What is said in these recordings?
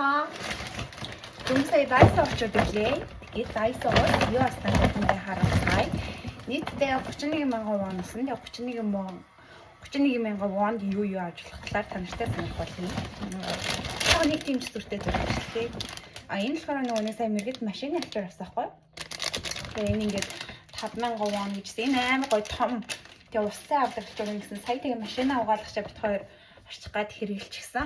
Бацгаана. Дөнгөж сая Daiso очоод ирлээ. Тэгээд Daiso-гоос юу авсан гэдгээ харуулъя. Нийтдээ 31 мянган вон болсон. Тэгээд 31 мянган вонд юу юу авч болох талаар та нартай санах болно. Яг нэг тийм ч зүртэй зүйл шүү дээ. А, энэ болохоор нөгөө нэг сая мэргэд машины альчуур авсан байхгүй. Тэгээ энэ ингээд 5000 вон гэжсэн. Энэ амар гоё том. Тэгээ уссан авдаг альчуур гэсэн. Сая тэгээ машина угаалгачаа бид хоёр орчих гад хэрэгэлчихсэн.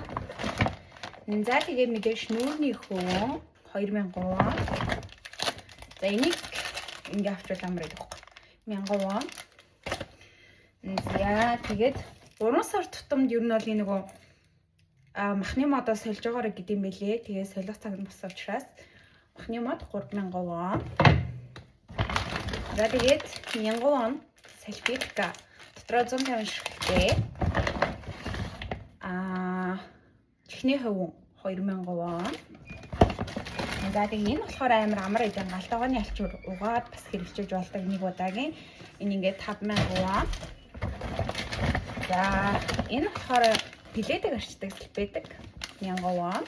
За, тэгээ мэдээж нүүрний хөвөн 2000 вон. За, энийг ингээ авчвал амар байдаг байхгүй. 1000 вон. За, тэгээд 3 сар тутамд ер нь бол энэ нөгөө махны модоо сольж байгаарэ гэдэм бэлээ. Тэгээ солих цаг нь болсон учраас махны мод 3000 вон. За, тэгээд 1000 вон салфетка. Дотроо 150 ширхэгтэй. Чихний хувин 2000 вон. За, тэгээ энэ болохоор амар амар эдэн гал тогооны альчуур, угаад бас хэрэглэж болдог нэг удаагийн. Энэ ингээд 5000 вон. За, энэ болохоор пледэг арчдаг салфетик 1000 вон.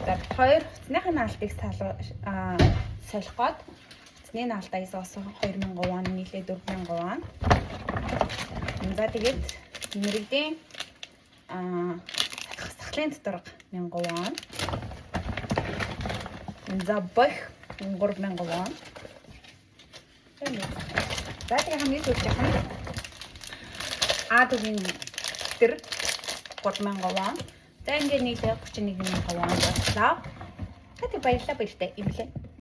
За, бид хоёр хувцсныхаа наалтыг солих гээд хувцсны наалтаа исоосон 2000 вон, нийлээ 4000 вон. За, тэгээд мэргэдийн сахлын доторх 1000 вон. За, бох 3000 вон. За, тэгээ хамгийн сүүлчийнх нь А төвийн тэр 3000 вон. За, ингээд нийлээ 31 мянган вон боллоо. За, тэг баярлалаа, баяртай юм лээ.